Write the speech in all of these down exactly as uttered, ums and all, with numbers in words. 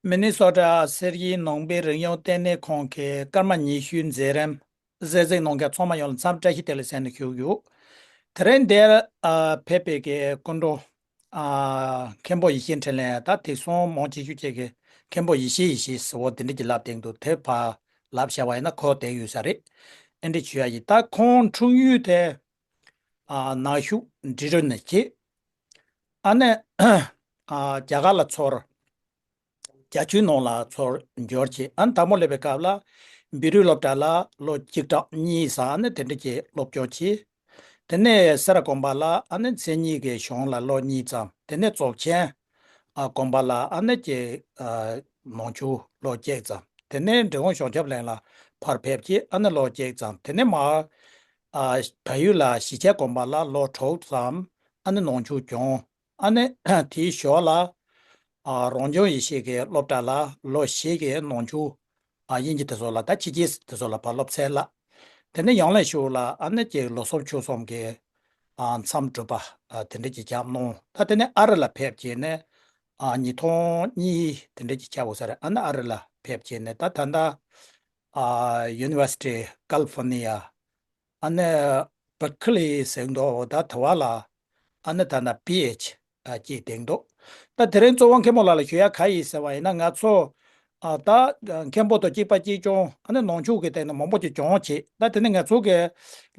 མི་ནི་སོ་ཊ་སེར་བྱེས་ནང་པའི་རིག་གཞུང་ལྟེ་གནས་ཁང་གི་སྐར་མ་ཉི་ཤུའི་མཛད་རིམ་གཟིགས་གཟིགས་གནང་མཁན་ཚང་མ་ཡོངས་ལ་འཚམས་བཀྲ་ཤིས་བདེ་ལེགས་ཟེར་ནས་ཞུ་གི་ཡོད། དེ་རིང་འདིར་ཨ་ཕེབས་པའི་གི་སྐུ་མགྲོན་ཨ་མཁན་པོ་ཡེ་ཤེས་འཕྲིན་ལས་དང་དེང་སང་མང་ཆེ་ཤོས་ཅིག་གིས་མཁན་པོ་ཡེ་ཤེས་ཡེ་ཤེས་ཟེར་བ་དེ་འདྲ་ཅིག་ལབ་བསྡད་འདུག་དེ་ཕར་ལབ་བཞག་པ་ཡིན་ན་གོ་བདེ་ཡོད་ས་རེད། ཨེ་འདྲ་ཞུ་ཡ་ཡིན། ད་ཁོང་འཁྲུངས་ཡུལ་དེ་ཨ་ནག་ཆུ་འབྲི་རུ་ནས་བྱས། ཨ་ནི་ཨ་རྒྱ་གར་ལ་ཚུར་རྒྱ་ཆོའི་ནང་ལ་ཚུར་འབྱོར་བྱས། ཨ་ནི་དང་པོ་སླེབས་པའི་སྐབས་ལ་བི་རུའི་སློབ་གྲྭ་ལ་ལོ་གཅིག་དང་གཉིས་ཙམ་ཨ་ནི་དེ་འདྲ་གྱི་སློབ་སྦྱོང་བྱས། དེ་ནས་སེ་ར་དགོན་པ་ལ་ཨ་ནི་མཚན་ཉིད་ཀྱི་གཞུང་ལ་ལོ་གཉིས་ཙམ། དེ་ནས་རྫོགས་ཆེན་ཨ་དགོན་པ་ལ་ཨ་ནི་ཀྱི་ཨ་ནང་ཆོས་ལོ་གཅིག་ཙམ། དེ་ནས་འབྲི་གུང་གཞུང་ཞབས་གླིང་ལ་ཕར་ཕེབས་བྱས་ཨ་ནི་ལོ་གཅིག་ཙམ། དེ་ནས་མར་ཨ་བལ་ཡུལ་ལ་གཞིས་བྱེས་དགོན་པ་ལ་ལོ་དྲུག་ཙམ་ཨ་ནི་ནང་ཆོས་སྦྱོང་། ཨ་ནི་དེའི་ཞོར་ལ་ཨ་རང་བྱུང་ཡེ་ཤེས་ཀྱི་སློབ་གྲྭ་ལ་ལོ་བཞི་གི་ནང་ཆོས་ཨ་དབྱིན་ཇི་དེ་ཚོ་ལ་ད་ཕྱི་རྒྱལ་དེ་ཚོ་ལ་ཕར་སློབ་ཚན་བསླབས། དེ་ནས་ཡང་ལན་ཤུར་ལ་ཨ་ནི་ཀྱི་ལོ་གསུམ་ཕྱོགས་གསུམ་གྱི་ཨ་མཚམས་གྲུབ་པ་ཨ་དེ་འདྲ་ཅིག་བརྒྱབ་གནང་། ད་དེ་ནས་ཨ་རི་ལ་ཕེབས་བྱས་ནས་ཨ་ཉིས་སྟོང་གཉིས་དེ་འདྲ་ཅིག་ཆགས་འོང་ས་རེད། ཨ་ནི་ཨ་རི་ལ་ཕེབས་བྱས་ནས་ད་ད་ལྟ་ཨ་University California ཨ་ནི་Berkeley ཟེར་འདུག་ད་དེ་བ་ལ་ཨ་ནི་ད་ལྟ་པི་ཨེཆ་ཨ་ཅིག་བསྡད་འདུག་ད་དེ་རིང་གཙོ་བོ་མཁན་པོ་ལགས་ལ་ཞུ་ཡ་ག་ཡིན་ཟེར་བ་ཡིན་ན། ང་ཚོ་ཨ་ད་མཁན་པོ་དང་གཅིག་པ་གཅིག་རྐྱང་ཨ་ནི་ནང་ཆོས་ཀྱི་སྟེང་ནས་མང་པོ་ཅིག་སྦྱོང་བྱེད། ད་དེ་ནི་ང་ཚོ་གི་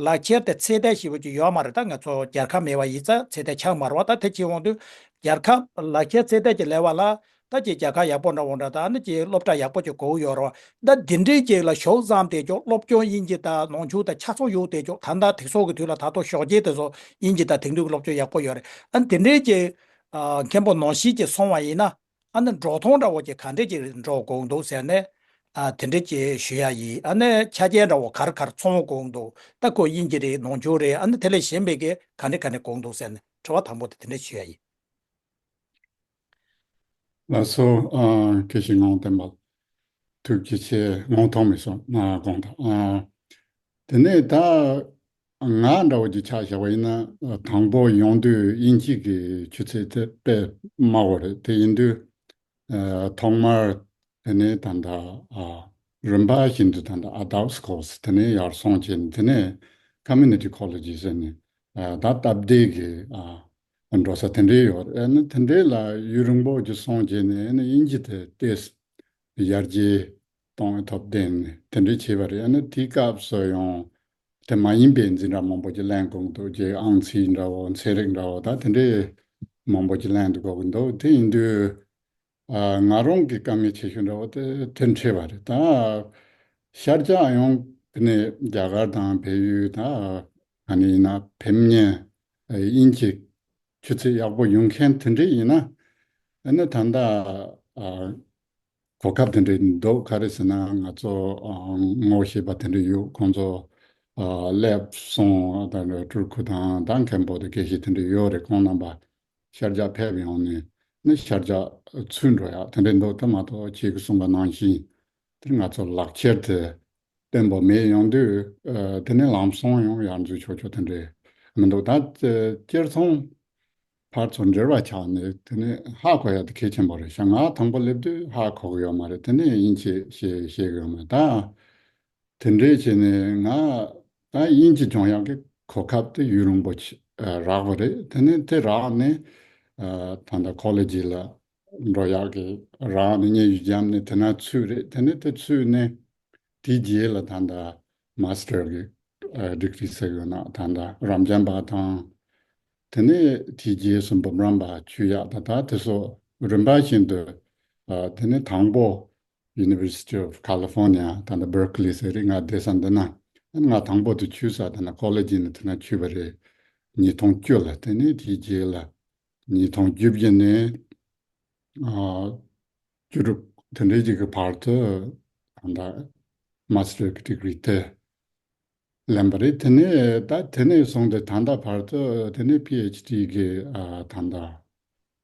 ལག་ཁྱེར་དེ་ཚད་ལྡན་ཞེ་པོ་ཅིག་ཡོད་མ་རེད། ད་ང་ཚོ་རྒྱལ་ཁབ་མེད་པ་ཡིན་ཙང་ཚད་ལྡན་ཆགས་མ་རེད་བ། ད་དེ་བྱེད་འོང་དུས་རྒྱལ་ཁབ་ལག་ཁྱེར་ཚད་ལྡན་ཅིག་ལེན་པ་ལ་ད་ཅིག་རྒྱལ་ཁ་ཡག་པོ་འདྲ་བོ་འདྲ་ད་ཨ་ནི་ཅིག་སློབ་གྲྭ་ཡག་པོ་ཅིག་དགོས་ཡོད་རེད་བ། ད་འདི་འདྲའི་ཅིག་ལ་ཞོགས་ཙམ་དེ་ཅོག་སློབ་སྦྱོང་དབྱིན་ཇི་དང་ནང་ཆོས་དང་ཆ་ཚང་ཡོད་དེ་ཅོག་ད་ལྟ་དེང་སང་གི་དུས་ལ་ད་དུང་ཞོགས་ཇ་དེ་ཚོ་དབྱིན་ཇི་དང་དེང་དུས་ཀྱི་སློབ་སྦྱོང་ཡག་པོ་ཡོད་རེད། ཨ་ནི་འདི་འདྲའི་ཅིག་ཨ་མཁན་པོ་ནང་བཞིན་ཅིག་སོང་བ་ཡིན་ན་ཨ་ནི་འགྲོ་སྟངས་འདྲ་བོ་ཅིག་ག་འདྲས་ཅིག་འགྲོ་དགོས་འདུག་ཟེར་ནས་ཨ་དེ་འདྲས་ཅིག་ཞུ་ཡ་ཡིན། ཨ་ནི་ཆ་རྐྱེན་འདྲ་བོ་ག་རེ་ག་རེ་ཚང་དགོས་འདུག་ད་ཁོ་དབྱིན་ཇི་རེད་ནང་ཆོས་རེད་ཨ་ནི་དེ་ལས་གཞན་པའི་གི་ག་འདྲས་ག་འདྲས་དགོས་འདུག་ཟེར་ནས་དྲི་བ་དང་པོ་དེ་དེ་འདྲས་ཞུ་ཡ་ཡིན། ལགས་སོ། ཨ་དགེ་བཤེས་ངག་དབང་བསྟན་པ། ཐུགས་རྗེ་ཆེ། ངག་དབང་མི་སོང་ན་དགོངས་དག་ཨ་དེ་ནས་ད་ང་འདྲ་བོ་ཅིག་ཆ་བཞག་པ་ཡིན་ན་དང་པོ་ཡོང་དུས་དབྱིན་ཇི་གི་ཆུ་ཚད་དེ་དཔེ་དམའ་བོ་རེད། དེ་ཡིན་དུས་ཨ་ཐོག་མར་དེ་ནས་ད་ལྟ་ཨ་རིམ་པ་བཞིན་དུ་ད་ལྟ་Adults Course དེ་ནས་ཡར་སོང་བྱས་ནས་དེ་ནས་Community College ཟེར་ནས་ཨ་ད་སྟབས་བདེ་གི་ཨ་འགྲོ་ས་དེ་འདྲའི་ཡོད་རེད། ཨ་ནི་དེ་འདྲའི་ལ་ཡུན་རིང་པོ་ཅིག་སོང་བྱས་ནས་ཨ་ནི་དབྱིན་ཇི་དེ་ཏོག་ཙམ་ཡར་རྒྱས་གཏོང་ཐབས་དེ་ནི་དེ་འདྲའི་བྱས་པ་རེད། ཨ་ནི་དེའི་སྐབས་སུ་ཡང་དེ་མ་ཡིན་པའི་འཛིན་གྲྭ་མང་པོ་ཅིག་གླེང་དགོས་འདུག་ཅེས་ཨང་རྩིས་འདྲ་བོ་ཚན་རིག་འདྲ་བོ་ད་དེ་འདྲའི་མང་པོ་ཅིག་གླེང་དགོས་ཀྱི་འདུག་དེ་ཡིན་དུས་ཨ་ང་རང་གི་དཀའ་ངལ་ཆེ་ཤོས་འདྲ་བོ་དེ་དེ་འཕྲད་པ་རེད། ད་ཤར་རྒྱག་ཡོང་དེ་ནས་རྒྱ་གར་དང་བལ་ཡུལ་ད་ཨ་ནི་ཡིན་ན་བེད་མཉན་དབྱིན་ཇི་ཆུ་ཚད་ཡག་པོ་ཡོང་མཁན་དེ་འདྲ་ཡིན་ན་ཨ་ནི་ད་ལྟ་ཨ་གོ་སྐབས་དེ་འདྲ་འདུག་ག་རེ་ཟེར་ན་ང་ཚོ་ཨ་ངོ་ཤེས་པ་དེ་འདྲ་ཡོད། ཁོང་ཚོ་ཨ་སླེབས་སོང་། ད་ནི་སྤྲུལ་སྐུ་དང་ད་མཁན་པོ་དང་དགེ་བཤེས་དེ་འདྲ་ཡོད་རེད། ཁོང་རྣམ་པ་ཤར་རྒྱག་ཕེབས་ཡོང་ནས་ནི་ཤར་རྒྱག་ཚུར་འགྲོ་ཡག་དེ་འདྲ་འདུག་ད་མ་གཏོགས་ཁྱེད་ཀྱིས་གསུངས་པ་ནང་བཞིན་དེ་ང་ཚོ་ལག་ཁྱེར་དེ་བརྟན་པོ་མེད་ཡོང་དུས་ཨ་དེ་ནས་ལམ་སང་ཡང་ཡར་འཛུལ་ཆོག་ཆོག་དེ་འདྲ་མི་འདུག་ད་སྤྱིར་བཏང་ཕར་ཚུར་འབྲེལ་བ་ཆགས་ནས་དེ་ནས་ཧ་གོ་ཡ་དེ་གལ་ཆེན་པོ་རེད་ཤག་ང་དང་པོ་སླེབས་དུས་ཧ་གོ་གི་ཡོད་མ་རེད། དེ་ནས་དབྱིན་ཇི་ཤེས་ཤེས་གི་ཡོད་མ་རེད། ད་དེ་འདྲས་བྱས་ནས་ང་ད་དབྱིན་ཇི་སྦྱོང་ཡག་གི་གོ་སྐབས་དེ་ཡུན་རིང་པོ་ཆ་ཨ་རག་པ་རེད། དེ་ནས་དེ་རག་ནས་ཨ་ད་ལྟ་ཁོ་ལེ་ཇི་ལ་འགྲོ་ཡག་གི་རག་ནས་སྙན་ཞུ་བརྒྱབ་ནས་དེ་ན་ཚུད་རེད། དེ་ནས་དེ་ཚུད་ནས་དེའི་རྗེས་ལ་ད་ལྟ་མ་སི་ཊར་གི་ཨ་ཌིག་རི་ཟེར་ཡོད་ན་ད་ལྟ་རབ་འབྱམས་པ་དང་། དེ་ནས་དེའི་རྗེས་སུ་འབུམ་རམས་པ་ཆོས་ཡག་ད་ལྟ་དེ་སོགས་རིམ་པ་བཞིན་དུ་ཨ་དེ་ནས་དང་པོ་University of California ད་ལྟ་Berkeley ཟེར་རེད། ང་བསྡད་ས་འདི་ན་ང་དང་པོ་དུ་ཆུད་ས་དེ་ན་ཁོ་ལེ་ཇི་ནས་དེ་ན་ཆུད་པ་རེད། ཉིས་སྟོང་བཅུ་ལ། དེ་ནས་དེའི་རྗེས་ལ་ཉིས་སྟོང་བཅུ་བཞི་ནས་ཨ་བཅུ་དྲུག་དེ་འདྲའི་ཅིག་གི་བར་དུ་ད་ལྟ་མ་སི་ཊར་གི་ཌིག་རི་དེ་ལེན་པ་རེད། དེ་ནས་ད་དེ་ནས་བཟུང་སྟེ་ད་ལྟ་བར་དུ་དེ་ནས་པི་ཨེཆ་ཌི་གི་ཨ་ད་ལྟ་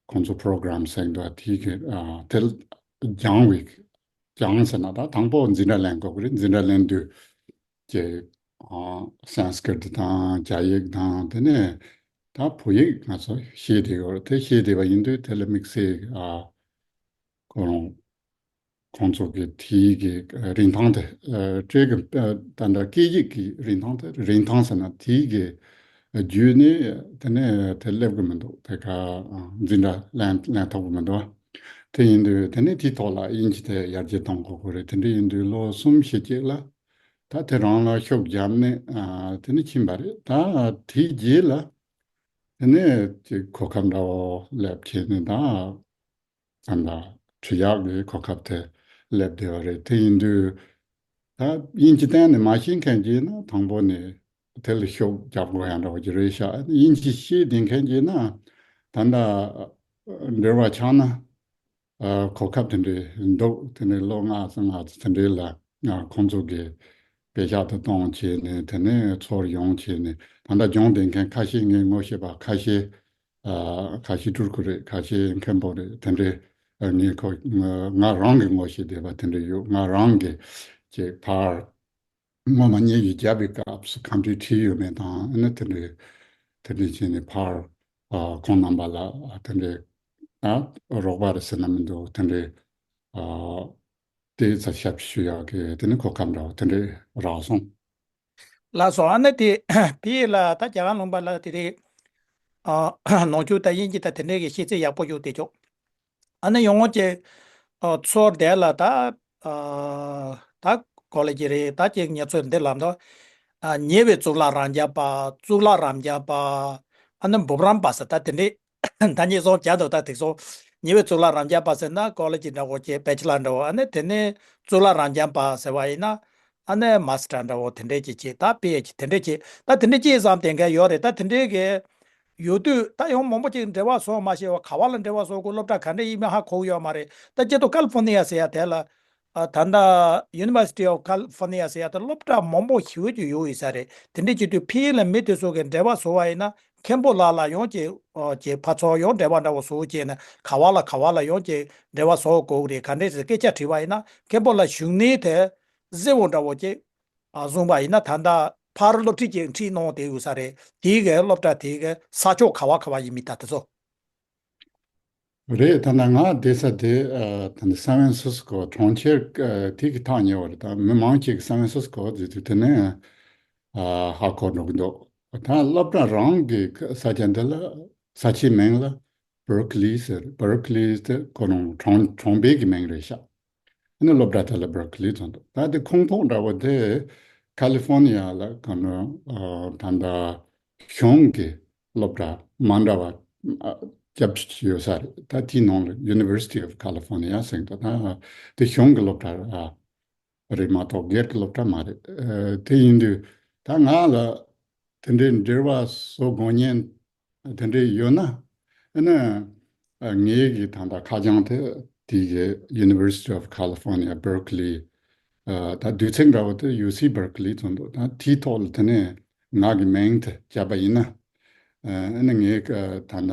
ཁོང་ཚོ་པོ་རོ་གྷ་རམ་ཟེར་འདུག་དེ་གི་ཨ་དེ་སྦྱང་བའི་སྦྱང་ཟེར་ན་ད་དང་པོ་འཛིན་གྲྭ་ལེན་དགོས་ཀྱི་རེད། འཛིན་གྲྭ་ལེན་དུས་ཀྱི་ཨ་སན་སི་ཀྲིཏ་དང་རྒྱ་ཡིག་དང་དེ་ནས་ད་བོད་ཡིག་ང་ཚོ་ཤེས་བསྡད་ཡོད་རེད། དེ་ཤེས་བསྡད་པ་ཡིན་དུས་དེ་ལ་དམིགས་བསལ་ཨ་ཁོ་རང་ ཁོང་ཚོ་གི་དེའི་གི་རིན་ཐང་དེ་སྤྲད་གི། ད་ལྟ་སྐད་ཡིག་གི་རིན་ཐང་དེ། རིན་ཐང་ཟེར་ན་དེའི་གི་བརྒྱུད་ནས་དེ་ནས་དེ་སླེབས་གི་མི་འདུག་དེ་ག་འཛིན་གྲྭ་ལེན་ལེན་ཐུབ་གི་མི་འདུག་དེ་ཡིན་དུས་དེ་ནས་དེའི་ཐོག་ལ་དབྱིན་ཇི་དེ་ཡར་རྒྱས་གཏོང་དགོས་ཀྱི་རེད། དེ་འདྲ་ཡིན་དུས་ལོ་གསུམ་བཞི་ཅིག་ལ་ད་དེ་རང་ལ་ཤུགས་བརྒྱབ་ནས་དེ་ནས་ཕྱིན་པ་རེད། ད་དེའི་རྗེས་ལ་དེ་ནས་ཅིག་གོ་སྐབས་འདྲ་བོ་སླེབས་བྱས་ནས། ད་ད་ལྟ་འབྲི་གཡག་གི་གོ་སྐབས་དེ་སླེབས་བསྡད་པ་རེད། དེ་ཡིན་དུས་ད་དབྱིན་ཇི་གཏན་ནས་མ་ཤེས་མཁན་གྱིས་ན་དང་པོ་ནས་དེ་ལ་ཤུགས་རྒྱག་དགོས་ཡ་འདྲ་བོ་ཅིག་རེད་ཤག་དབྱིན་ཇི་ཤེས་བསྡད་མཁན་གྱིས་ན་ད་ལྟ་འབྲེལ་བ་ཆགས་ན་གོ་སྐབས་དེ་འདྲའི་འདུག་དེ་ནས་ལོ་ལྔ་ཙམ་ལྔ་ཙམ་དེ་འདྲའི་ལ་ཁོང་ཚོ་གིས་པེ་ཤག་དེ་གཏོང་བྱས་ནས། དེ་ནས་ཚུར་ཡོང་བྱས་ནས། ད་ལྟ་སྦྱོང་བསྡད་མཁན་ཁ་ཤས་ངས་ངོ་ཤེས་པ་ཁ་ཤས། ཨ། ཁ་ཤས་སྤྲུལ་སྐུ་རེད། ཁ་ཤས་མཁན་པོ་རེད། དེ་འདྲའི་ཨ། ངས་ཁོ་ང་རང་གིས་ངོ་ཤེས་བསྡད་པ་དེ་འདྲ་ཡོད། ང་རང་གིས་ཅིག་ཕར་སྔོན་མ་ཉེ་བའི་རྒྱབ་པའི་སྐབས་སུ་ག་འདྲའི་ཁྲིད་ཡོད་མེད་དང་། ཨ་ནི་དེ་འདྲའི་དེ་འདྲའི་བྱས་ནས་ཕར་ཨ། ཁོང་རྣམ་པ་ལ་དེ་འདྲའི་ཨ། རོགས་པ་རེད་ཟེར་ན་མི་འདུག་དེ་འདྲའི་ཨ། དེ་ཚ་ཞབས་ཞུ་ཡག་གི་དེ་ནི་གོ་སྐབས་འདྲ་བོ་དེ་འདྲའི་རག་སོང་། ལགས་སོ། ཨ་ནི་དེ་ཕི་ཡི་ལ་ད་རྒྱ་གར་ལུང་པ་ལ་དེ་རེད། ཨ། ནང་ཆོས་དང་དབྱིན་ཇི་དང་དེ་འདྲའི་གི་ཤེས་ཚད་ཡག་པོ་ཡོད་དེ་ཆོག་ཨ་ནི་ཡོང་ངོ་ཅེ། ཨ། ཚོར་དེ་ལ་ད། ཨ། ད་གོ་ལ་གི་རེད། ད་ཅིག་ངེད་ཚོས་འདི་ལབ་འདུག་ཨ། ཉེ་བའི་གཙུག་ལག་རབ་འབྱམས་པ། གཙུག་ལག་རབ་འབྱམས་པ། ཨ་ནི་འབུམ་རམས་པ་ཟེར་ད་དེ་འདྲའི། ད་ཉེ་སོང་བྱ་འདུག་ད་ཐིག་སོང་། ཉེ་བའི་གཙུག་ལག་རབ་འབྱམས་པ་ཟེར་ན་ཀོ་ལེ་ཇི་འདྲ་བོ་ཅིག་བེ་ཆི་ལར་འདྲ་བོ། ཨ་ནི་དེ་ནས་གཙུག་ལག་རབ་འབྱམས་པ་ཟེར་བ་ཡིན་ན། ཨ་ནི་མ་སི་ཊར་འདྲ་བོ་དེ་འདྲས་ཅིག་བྱེད། ད་པི་ཨེཆ་དེ་འདྲས་བྱེད། ད་དེ་འདྲས་ཅིག་བསམ་དེ་འགའ་ཡོད་རེད། ད་དེ་འདྲས་གི་ཡོད་དུས་ད་ཡང་མང་པོ་ཅིག་འབྲེལ་བ་བཟོ་མ་ཤེས་པ། ག་བ་ལ་འབྲེལ་བ་བཟོ་དགོས། སློབ་གྲྭ་ག་འདྲས་ཡིན་མིན་ཧ་གོ་གི་ཡོད་མ་རེད། ད་སྤྱིར་བཏང་ཀ་ལི་ཧྥོར་ནི་ཡ་ཟེར་ཡ་དེ་ལ། ཨ། ད་ལྟ་University of California ཟེར་ཡ་དེ་སློབ་གྲྭ་མང་པོ་ཞེ་པོ་ཅིག་ཡོད་ཡོད་ས་རེད། དེ་འདྲས་བྱེད་དུས་ཕི་ཡི་ལ་མི་དེ་ཚོ་གི་འབྲེལ་བ་བཟོ་བ་ཡིན་ན། མཁན་པོ་ལགས་ལ་ཡང་ཅིག་ཨ། ཅིག་ཕར་ཚུར་ཡང་འབྲེལ་བ་འདྲ་བོ་བཟོ་བྱས་ནས། ག་བ་ལ་ག་བ་ལ་ཡང་ཅིག་འབྲེལ་བ་བཟོ་དགོས་རེད། ག་འདྲས་ཟེར་སྐད་ཆ་དྲིས་པ་ཡིན་ན། མཁན་པོ་ལགས་བཞུགས་གནས་དེ་གཟིགས་པོ་འདྲ་བོ་ཅིག་ཨ། བཟུང་བ་ཡིན་ན་ད་ལྟ་ཕར་སློབ་ཁྲིད་ཅིག་ཁྲིད་གནང་བསྡད་ཡོད་ས་རེད། དེའི་གི་སློབ་གྲྭ་དེའི་གི་ས་ཕྱོགས་ག་བ་ག་བ་ཡིན་མིན་ད་དེ་ཚོ། རེད། ད་ནང་ང་བསྡད་ས་དེ་ཨ། ད་ནི་སན་ཧྥ་རན་སིས་ཀོ་གྲོང་ཁྱེར་ཨ། དེ་གི་ཐག་ཉེ་བ་རེད། ད་མི་མང་ཆེ་གིས་སན་ཧྥ་རན་སིས་ཀོ་ཟེར་དུས་དེ་ནས་ཨ། ཧ་གོ་འགྲོ་གི་འདུག་ད་སློབ་གྲྭ་རང་གི་ས་ཆ་འདི་ལ། ས་ཆའི་མིང་ལ་བར་ཀི་ལི་ཟེར། བར་ཀི་ལི་དེ་ཁོ་རང་གྲོང་གྲོང་པའི་གི་མིང་རེད་ཤག་ཨ་ནི་སློབ་གྲྭ་དེ་ལ་བར་ཀི་ལི་ཟེར་འདུག་ད་དེ་ཁོངས་གཏོགས་འདྲ་བོ་དེ་ཀ་ལི་ཧྥོར་ནི་ཡ་ལ་ག་ནོ་ཨ། ད་ལྟ་གཞུང་གི་སློབ་གྲྭ་མ་འདྲ་བ་ཨ། བརྒྱད་ཅུ་ཡོད་ས་རེད། ད་དེའི་ནང་ལ་University of California ཟེར་འདུག་ད་དེ་གཞུང་གི་སློབ་གྲྭ་ཨ། རེད་མ་གཏོགས་སྒེར་གྱི་སློབ་གྲྭ་མ་རེད། ཨ། དེ་ཡིན་དུས་ད་ང་ལ་དེ་འདྲའི་འབྲེལ་བ་བཟོ་དགོས་ཉེན་དེ་འདྲའི་ཡོད་ན། ཨ། ནི་ཨ། ངའི་གི་ད་ལྟ་ཁ་བྱང་དེ་དེ་གི་University of California Berkeley ཨ། ད་དུས་ཚིགས་འདྲ་བོ་དེ་ཡུ་སི་བར་ཀི་ལི་ཟེར་འདུག་ད་དེའི་ཐོག་ལ་དེ་ནས་ང་གི་མིང་དེ་བརྒྱབ་པ་ཡིན་ན། ཨ། ནི་ངའི་ཨ། ད་ལྟ་ཨ།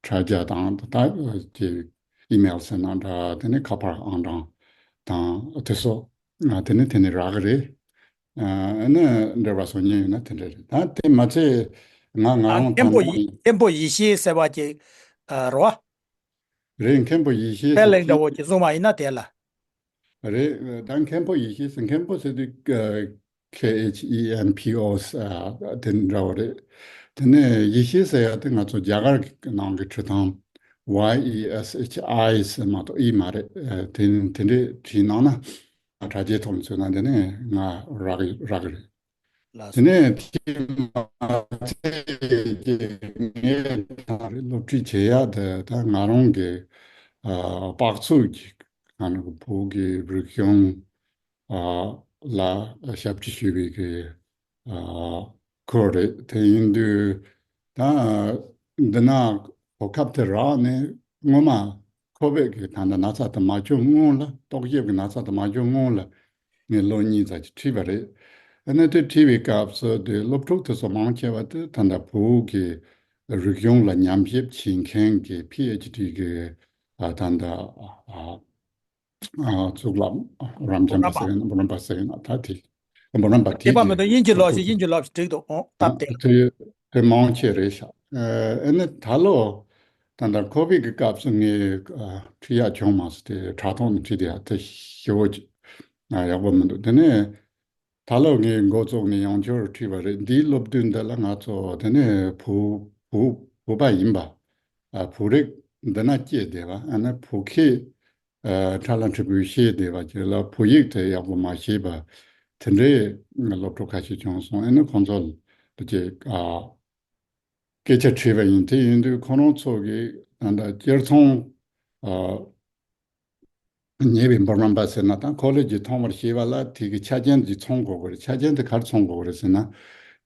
དྲ་རྒྱ་དང་ད་ལྟ་ཀྱི་ཨི་མེལ་ཟེར་ན་འདྲ། དེ་ནས་ཁ་པར་ཨང་གྲངས་དང་དེ་ཚོ་ཨ། དེ་ནས་དེ་ནས་རག་གི་རེད། ཨ། ནི་འབྲེལ་བ་བཟོ་མཁན་ཡོད་ན་དེ་འདྲ་རེད། ད་དེ་མ་ཚད་ང་ང་ཨ། རང་མཁན་ད་པོ་ཡེ་ནང་མཁན་པོ་ཡེ་ཤེས་ཟེར་བ་ཅིག་ཨ། རེད་བ། རེད། མཁན་པོ་ཡེ་ཤེས་སྤེ་ཟེར་ལིང་འདྲ་གི་བོ་ཅིག་བཟུང་བ་ཡིན་ན་དེ་ལ། རེད། ད་མཁན་པོ་ཡེ་ཤེས་ཟེར། མཁན་པོ་ཟེར་དུས་ཨ། K H E M P O ཟེར་དེ་འདྲ་བོ་རེད། དེ་ནས་ཡེ་ཤེས་ཟེར་ཡ་དེ་ང་ཚོ་རྒྱ་གར་གྱི་ནང་གི་འབྲི་སྟངས་Y E S H I ཟེར་མ་གཏོགས་ཨི་མ་རེད། ཨ། དེ་དེ་འདྲས་བྲིས་གནང་ན། དྲ་རྒྱའི་ཐོག་ནས་བཙལ་ན་དེ་ནས་ང་རག་གི་རག་གི་རེད། ལགས་སོ། དེ་ནས་དེ་མ་ཚད་ཀྱི་ངས་ད་རེས་སློབ་ཁྲིད་བྱེད་ཡ་དེ་ད་ང་རང་གི་ཨ། དཔག་ཚོད་ཀྱི་ཨ་ནི་བོད་ཀྱི་རིག་གཞུང་ཨ། ལ་ཞབས་ཕྱི་ཞུ་བའི་གི་ཨ། སྐོར་རེད། དེ་ཡིན་དུས་ད་འདི་ན་གོ་སྐབས་དེ་རག་ནས་སྔོན་མ་ཁོ་བོད་ཀྱི་ད་ལྟ་ན་ཚ་དེ་མ་བྱུང་སྔོན་ལ། ལྟོགས་ཞིབ་ཀྱི་ན་ཚ་དེ་མ་བྱུང་སྔོན་ལ་ངས་ལོ་གཉིས་ཙམ་ཅིག་ཁྲིད་པ་རེད། ཨ་ནི་དེ་ཁྲིད་པའི་སྐབས་སུ་དེ་སློབ་ཕྲུག་དེ་ཚོ་མང་ཆེ་བ་དེ་ད་ལྟ་བོད་ཀྱི་རིག་གཞུང་ལ་ཉམས་ཞིབ་བྱེད་མཁན་གྱི་ཕི་ཨེཆ་ཌི་གི་ཨ། ད་ལྟ་ཨ། ཨ། གཙུག་ལག་རབ་འབྱམས་པ་ཟེར་ན་འབུམ་རམས་པ་ཟེར་ན་ད་དེ་འབུམ་རམས་པ་དེ་དེ་པ་མི་འདུག་དབྱིན་ཇི་ཀློག་ཞིག་དབྱིན་ཇི་ཀློག་ཞིག་འགྲིག་འདུག་ཨོ། སྟབས་བདེ། དེ་དེ་མང་ཆེ་རེད་ཤག་ཨ་ནི་ད་ལོ་ད་ ད་ལྟ་ཁོ་བིད་ཀྱི་སྐབས་སུ་ངས་ཨ་ཁྲིད་ཡག་བྱུང་མ་སོང་། དེ་དྲ་ཐོག་ནས་ཁྲིད་དེ་ཡག་དེ་ཞེ་བོ་ཅིག་ཨ་ཡག་པོ་མི་འདུག་དེ་ནས་ད་ལོ་ངས་འགོ་བཙུགས་ནས་ཡང་བསྐྱར་ཁྲིད་པ་རེད། འདིའི་སློབ་དུས་འདི་ལ་ང་ཚོ་དེ་ནས་བོད་བོད་བོད་པ་ཡིན་པ། ཨ་བོད་རིགས་འདི་ན་སྐྱེས་བསྡད་པ། ཨ་ནི་བོད་སྐད་ཨ་ཁྲ་ལ་ཁྲི་པོའི་ཤེས་བསྡད་པ་ཅིག་ལ་བོད་ཡིག་དེ་ཡག་པོ་མ་ཤེས་པ་དེ་འདྲའི་སློབ་ཕྲུག་ཁ་ཤས་བྱུང་སོང་། ཨ་ནི་ཁོང་ཚོ་ལ་ཅིག་ཨ་སྐད་ཆ་དྲིས་པ་ཡིན། དེ་ཡིན་དུས་ཁོ་རང་ཚོ་གིས་ད་ལྟ་སྤྱིར་བཏང་ཨ་ཉེ་བའི་འབུམ་རམས་པ་ཟེར་ན་ད་ཁོ་ལེ་ཇི་ཐོན་པར་བྱེད་པ་ལ་དེ་གི་ཆ་རྐྱེན་ཅིག་ཚང་དགོས་ཀྱི་རེད། ཆ་རྐྱེན་དེ་ག་རེ་ཚང་དགོས་ཀྱི་རེད་ཟེར་ན།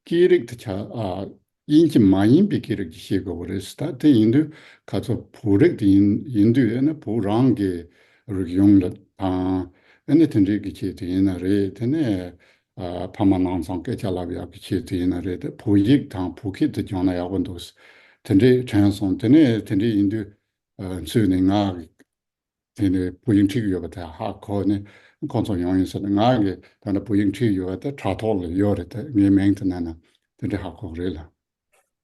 སྐད་རིགས་དེ་ཆ་ཨ་དབྱིན་ཇི་མ་ཡིན་པའི་སྐད་རིགས་ཅིག་ཤེས་དགོས་ཀྱི་རེད། ད་དེ་ཡིན་དུས་ག་ཚོད་བོད་རིགས་དེ་ཡིན་ཡིན་དུས་ཨ་ནི་བོད་རང་གི་རིག་གཞུང་ལ་དང་ཨ་ནི་དེ་འདྲའི་གི་ཆེད་དུ་ཡིན་ན་རེད། དེ་ནས་ཨ་ཕ་མ་ནང་ཚང་སྐད་ཆ་ལབ་ཡག་གི་ཆེད་དུ་ཡིན་ན་རེད། དེ་བོད་ཡིག་དང་བོད་སྐད་དེ་སྦྱོང་ན་ཡག་པོ་འདུག་དེ་འདྲའི་དྲན་སོང་། དེ་ནས་དེ་འདྲའི་ཡིན་དུས་ཨ་ཚུལ་ནས་ང་དེ་ནས་བོད་ཡིག་ཁྲིད་ཀྱི་ཡོད་པ་དེ་ཧ་གོ་ནས་ཁོང་ཚོ་ཡོང་ཡིན་ཟེར་ནས། ང་གིས་ད་ནི་བོད་ཡིག་ཁྲིད་ཀྱི་ཡོད་པ་དེ་དྲ་ཐོག་ལ་ཡོད་རེད། དེ་ངའི་མིང་དེ་ནས་ན་དེ་འདྲའི་ཧ་གོ་གི་རེད་ལ།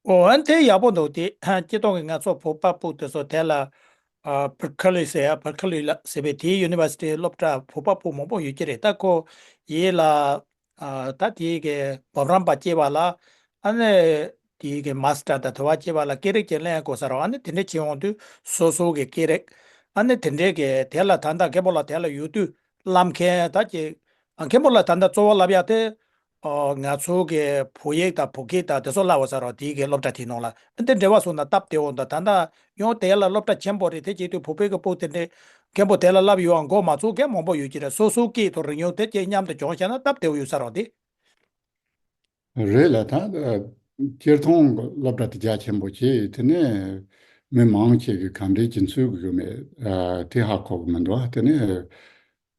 ཨོ་ཨན་དེ་ཡག་པོ་འདུག་དེ་སྤྱིར་བཏང་གི་ང་ཚོ་བོད་པ་ཕྲུག་དེ་ཚོ་དེ་ལ་ཨ་པར་ཁ་ལི་ཟེར་ཡ་པར་ཁ་ལི་ལ་ཟེར་བའི་དེའི་ཡུ་ནི་ཝར་སི་ཊི་སློབ་གྲྭ་བོད་པ་ཕྲུག་མང་པོ་ཡོད་ཀྱི་རེད། ད་ཁོ་ཡིན་ལ་ཨ་ད་དེའི་གི་འབུམ་རམས་པ་སྐྱེས་པ་ལ་ཨ་ནི་དེའི་གི་མ་སི་ཊར་དང་དེ་བ་སྐྱེས་པ་ལ་སྐད་རིགས་ཀྱི་ལེན་དགོས་ས་རོ། ཨ་ནི་དེ་འདྲ་བྱེད་འོང་དུས་སོ་སོ་གི་སྐད་རིགས་ཨ་ནི་དེ་འདྲའི་གི་དེ་ལ་ད་ལྟ་མཁན་པོ་ལ་དེ་ལ་ཡོད་དུས་བསླབ་མཁན་ད་ཀྱི་ཨ་མཁན་པོ་ལ་ད་ལྟ་གཙོ་བོ་བསླབ་ཡ་དེ། ཨོ་ང་ཚོ་གི་བོད་ཡིག་དང་བོད་སྐད་དང་དེ་ཚོ་བསླབ་པ་ཟེར་རོ། དེའི་གི་སློབ་གྲྭ་དེའི་ནང་ལ་འདི་འབྲེལ་བ་སོང་ན་སྟབས་བདེ་བོ་འདུག་ད་ལྟ་ཡང་དེ་ལ་སློབ་གྲྭ་ཆེན་པོ་རེད། དེ་བྱེད་དུས་བོད་པའི་གི་ཕྲུ་གུ་དེ་འདྲའི་མཁན་པོ་དེ་ལ་བསླབ་ཡོང་མགོ་མ་ཚུགས་མཁན་མང་པོ་ཡོད་ཀྱི་རེད། སོ་སོའི་སྐད་དང་རིག་གཞུང་དེ་གཅིག་མཉམ་དུ་སྦྱོང་བྱས་ན་སྟབས་བདེ་བོ་ཡོད་ས་རོ་དེ། རེད་ལ་ད་སྤྱིར་བཏང་སློབ་གྲྭ་དེ་རྒྱ་ཆེན་པོ་བྱས། དེ་ནས་མི་མང་ཆེ་གི་ག་འདྲའི་གི་ཚུལ་གི་ཡོད་མེད་ཨ་དེ་ཧ་གོ་གི་མི་འདུག་དེ་ནས།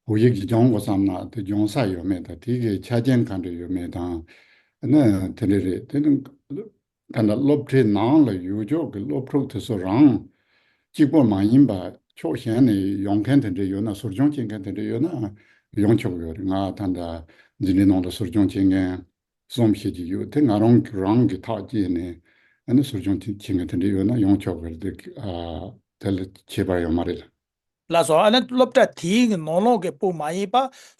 བོད་ཡིག་གི་སྦྱོང་དགོས་བསམ་ན་དེ་སྦྱོང་ས་ཡོད་མེད་དང་། དེ་གི་ཆ་རྐྱེན་ག་འདྲ་ཡོད་མེད་དང་། ཨ་ནི་དེ་འདྲ་རེད། དེ་ནི་ད་ལྟ་སློབ་གྲྭའི་ནང་ལ་ཡོད་ཆོག་གི་སློབ་ཕྲུག་དེ་ཚོ་རང་གཅིག་པོ་མ་ཡིན་པ་ཕྱོགས་གཞན་ནས་ཡོང་མཁན་དེ་འདྲ་ཡོད་ན། ཟུར་སྦྱོང་བྱེད་མཁན་དེ་འདྲ་ཡོད་ན་ཡོང་ཆོག་གི་ཡོད་རེད། ང་ད་ལྟ་འཛིན་གྲྭའི་ནང་ལ་ཟུར་སྦྱོང་བྱེད་མཁན་གསུམ་ཤེས་ཀྱི་ཡོད། དེ་ང་རང་རང་གི་ཐག་བཅད་ནས་ཨ་ནི་ཟུར་སྦྱོང་བྱེད་མཁན་དེ་འདྲ་ཡོད་ན་ཡོང་ཆོག་གི་རེད། དེ་ཨ་དེ་ལ་ཁྱད་པར་ཡོད་མ་རེད། ལགས་སོ། ཨ་ནི་སློབ་གྲྭ་དེའི་གི་ནང་ལོགས་ཀྱི་ཕྲུ་གུ་མ་ཡིན་པ་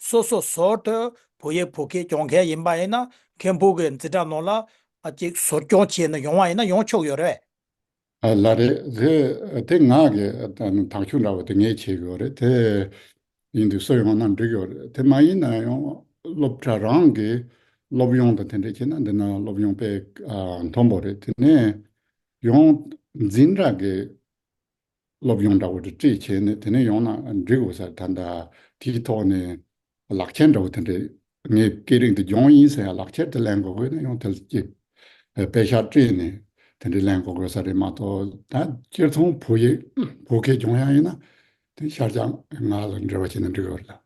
སོ་སོ་ཟུར་དུ་བོད་ཡིག་བོད་སྐད་སྦྱོང་མཁན་ཡིན་པ་ཡིན་ན་མཁན་པོ་གི་འཛིན་གྲྭ་ནང་ལ་ཨ་ཅིག་ཟུར་སྦྱོང་བྱས་ནས་ཡོང་བ་ཡིན་ན་ཡོང་ཆོག་ཡོད་རེད། ཨ་ལགས་རེད། དེ་དེ་ང་གི་ཐག་གཅོད་འདྲ་བོ་དེ་ངས་བྱེད་དགོས་རེད། དེ་ཡིན་དུས་སུ་ཡོང་ན་འགྲིག་ཡོད་རེད། དེ་མ་ཡིན་ན་ཡང་སློབ་གྲྭ་རང་གི་སློབ་ཡོན་དང་དེ་འདྲ་བྱས་ན་འདི་ན་སློབ་ཡོན་དཔེ་ཨ་མཐོན་པོ་རེད། དེ་ནས་ཡང་འཛིན་གྲྭ་གི་སློབ་ཡོན་འདྲ་བོ་དེ་སྤྲད་བྱས་ནས་དེ་ནས་ཡོང་ན་འགྲིག་གོ་ས། ད་ལྟ་དེའི་ཐོག་ནས་ལག་ཁྱེར་འདྲ་བོ་དེ་འདྲས་ངས་སྐད་རིགས་འདི་སྦྱོང་ཡིན་ཟེར་ཡ་ལག་ཁྱེར་དེ་ལེན་དགོས་དགོས་ན་ཡང་དེ་ལ་ཅིག་པེ་ཤག་སྤྲད་ནས་དེ་འདྲས་ལེན་དགོས་དགོས་ས་རེད་མ་གཏོགས། ད་སྤྱིར་བཏང་བོད་ཡིག་བོད་སྐད་སྦྱོང་ཡ་ཡིན་ན་དེ་ཤར་རྒྱག་ང་ལ་འབྲེལ་བ་བྱས་ན་འགྲིག་གི་རེད།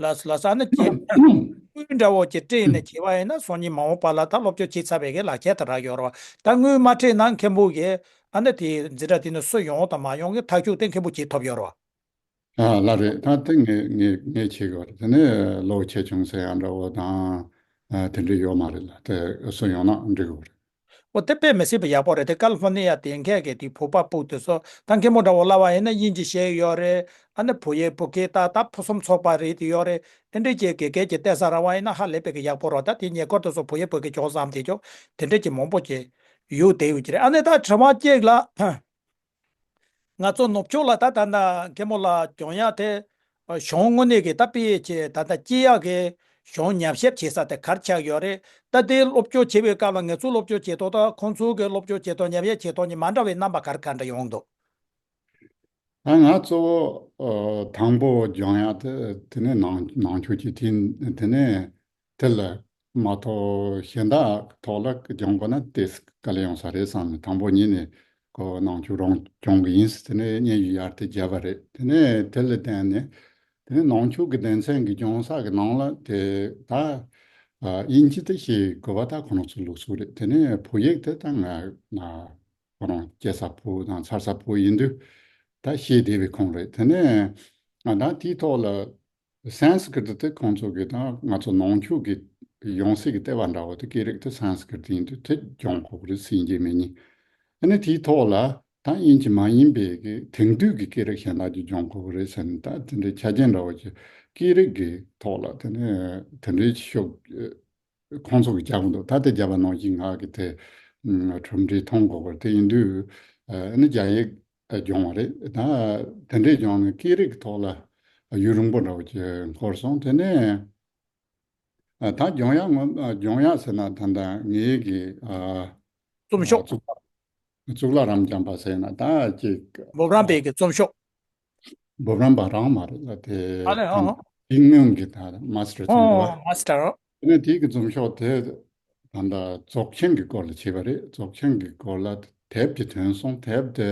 ལགས་སོ་ལགས་སོ། ཨ་ནི་ཁྱེད་དངུལ་འདྲ་བོ་ཅིག་སྤྲད་ནས་བྱས་པ་ཡིན་ན་སང་ཉིན་མ་འོངས་པ་ལ་ད་སློབ་སྦྱོང་བྱས་ཚར་བའི་གི་ལག་ཁྱེར་དེ་རག་ཡོད་རེད་བ། ད་དངུལ་མ་སྤྲད་ན་མཁན་པོ་གིས་ཨ་ནི་དེ་འཛིན་གྲྭ་དེ་ནས་སུ་ཡོང་དང་མ་ཡོང་གི་ཐག་གཅོད་དེ་མཁན་པོ་གིས་ཐོབ་ཡོད་རེད་བ། ཨ་ལགས་རེད། ད་དེ་ངས་ངས་ངས་བྱེད་དགོས་རེད། དེ་ནས་ལོ་ཆེ་ཆུང་ཟེར་ཡ་འདྲ་བོ་དང་ཨ་དེ་འདྲ་ཡོད་མ་རེད་ལ། དེ་སུ་ཡོང་ན་འགྲིག་གི་རེད། འོ་དེ་དཔེ་མི་སྲིད་པ་ཡག་པོ་རེད། དེ་ཀ་ལི་ཧྥོ་ནི་ཡ་དེ་མཁན་གྱི་དེ་བོད་པ་ཕྲུ་གུ་དེ་ཚོ་ད་མཁན་པོ་འདྲ་བོ་ལབ་པ་ཡིན་ན་དབྱིན་ཇི་ཤེས་ཡོད་རེད། ཨ་ནི་བོད་ཡིག་བོད་སྐད་ད་ད་ཕུན་སུམ་ཚོགས་པ་རེད་དེ་ཡོད་རེད། དེ་འདྲས་ཀྱི་དགེ་རྒན་གྱི་བསྟེན་ས་རག་པ་ཡིན་ན་ཧ་ལས་པའི་གི་ཡག་པོ་རེད། ད་དེ་ཉེ་འཁོར་དེ་ཚོ་བོད་ཡིག་བོད་སྐད་སྦྱོང་བསམ་དེ་ཅོག་དེ་འདྲས་ཀྱི་མང་པོ་ཅིག་ཡོད་བསྡད་ཡོད་ཀྱི་རེད། ཨ་ནི་ད་དྲི་བ་གཅིག་ལ། ང་ཚོ་ནུབ་ཕྱོགས་ལ་ད་ད་ལྟ་མཁན་པོ་ལ་སྦྱོང་ཡག་དེ་གཞུང་དངོས་གནས་ཀྱི་ད་དཔེ་ཆེ་ད་ལྟ་སྐྱེ་ཡག་གི་གཞུང་ཉམས་ཞིབ་བྱེད་ས་དེ་ག་རེ་ཆགས་ཡོད་རེད། ད་དེ་སློབ་སྦྱོང་བྱེད་པའི་སྐབས་ལ་ང་ཚོའི་སློབ་སྦྱོང་བྱེད་སྟངས་དང་ཁོང་ཚོའི་གི་སློབ་སྦྱོང་བྱེད་སྟངས་ཉམས་ཞིབ་བྱེད་སྟངས་གཉིས་མ་འདྲ་བའི་རྣམ་པ་ག་རེ་ག་འདྲ་ཡོང་འདུག་ད་ང་གཙོ་བོ་ཨ་དང་པོ་སྦྱོང་ཡག་དེ་དེ་ནས་ནང་ནང་ཆོས་ཀྱི་དེ་དེ་ནས། དེ་ལ་མ་གཏོགས་གཞན་དག་ཐོག་ལ་སྦྱོང་དགོས་ན་དེ་དཀའ་ལས་ཡོང་ས་རེད་བསམ་ནས། དང་པོ་ཉིད་ནས་ཁོ་ནང་ཆོས་རང་སྦྱོང་གི་ཡིན་ཟེར་ནས་སྙན་ཞུ་ཡར་དེ་བརྒྱབ་པ་རེད། དེ་ནས་དེ་ལ་བརྟེན་ནས་དེ་ནས་ནང་ཆོས་ཀྱི་སྡེ་ཚན་གྱི་སྦྱོང་ས་གི་ནང་ལ་དེ་ད་ཨ་དབྱིན་ཇི་དེ་ཤེས་དགོས་པ་ད་ཁོ་རང་ཚོའི་ལུགས་སྲོལ་རེད། དེ་ནས་བོད་ཡིག་དེ་ད་ང་ང་ཁོ་རང་སྐྱེས་ས་བོད་དང་འཚར་ས་བོད་ཡིན་དུས་ད་ཤེས་བསྡད་པའི་ཁུངས་རེད། དེ་ནས་ང་ད་དེའི་ཐོག་ལ། སན་སི་ཀྲིཏ་དེ་ཁོང་ཚོ་གི་དང་ང་ཚོ་ནང་ཆོས་ཀྱི་ཡང་སྲིད་ཀྱི་ལྟེ་བ་འདྲ་བོ་དེ་སྐད་རིགས་དེ་སན་སི་ཀྲིཏ་ཡིན་དུས་དེ་སྦྱོང་དགོས་ཀྱི་རེད་ཟེར་གྱི་མེད་ནི། ཨ་ནི་དེའི་ཐོག་ལ་ ད་དབྱིན་ཇི་མ་ཡིན་པའི་གི་དེང་དུས་ཀྱི་སྐད་རིགས་གཞན་དག་ཅིག་སྦྱོང་དགོས་ཀྱི་རེད་ཟེར་ནས། ད་དེ་འདྲའི་ཆ་རྐྱེན་འདྲ་བོ་ཅིག་སྐད་རིགས་ཀྱི་ཐོག་ལ་དེ་ནས་དེ་འདྲའི་ཤོག་ཁོང་ཚོ་གིས་རྒྱག་གི་འདུག་ད་དེ་རྒྱབ་པ་ནང་བཞིན་ང་གི་དེ་ཨ་གྲུབ་འབྲས་མཐོང་དགོས་པར། དེ་ཡིན་དུས་ཨ་ནི་རྒྱ་ཡིག་སྦྱོང་བ་རེད། ད་དེ་འདྲས་སྦྱོང་ནས་སྐད་རིགས་ཀྱི་ཐོག་ལ་ཡུན་རིང་པོ་འདྲ་བོ་ཅིག་འགོར་སོང་། དེ་ནས་ཨ་ད་སྦྱོང་ཡག་ངོ་ཨ་སྦྱོང་ཡག་ཟེར་ན། ད་ལྟ་ངའི་གི་ཨ་རྩོམ་ཤོག་གཙུག་གཙུག་ལག་རབ་འབྱམས་པ་ཟེར་ན། ད་ཅིག་འབུམ་རམས་པའི་གི་རྩོམ་ཤོག་འབུམ་རམས་པ་རང་མ་རེད་ལ། དེ་ཨ་ལས། ཨ་ཨ། ད་ཡིག་སྔོན་གྱི་ད་མ་སི་ཊར་ཨོ་རྩོམ་འདུག་བ། མ་སི་ཊར། དེ་ནས་དེའི་གི་རྩོམ་ཤོག་དེ་ད་ལྟ་རྫོགས་ཆེན་གྱི་སྐོར་ལ་བྱས་པ་རེད། རྫོགས་ཆེན་གྱི་སྐོར་ལ་དེབ་ཅིག་ཐོན་སོང་། དེབ་དེ་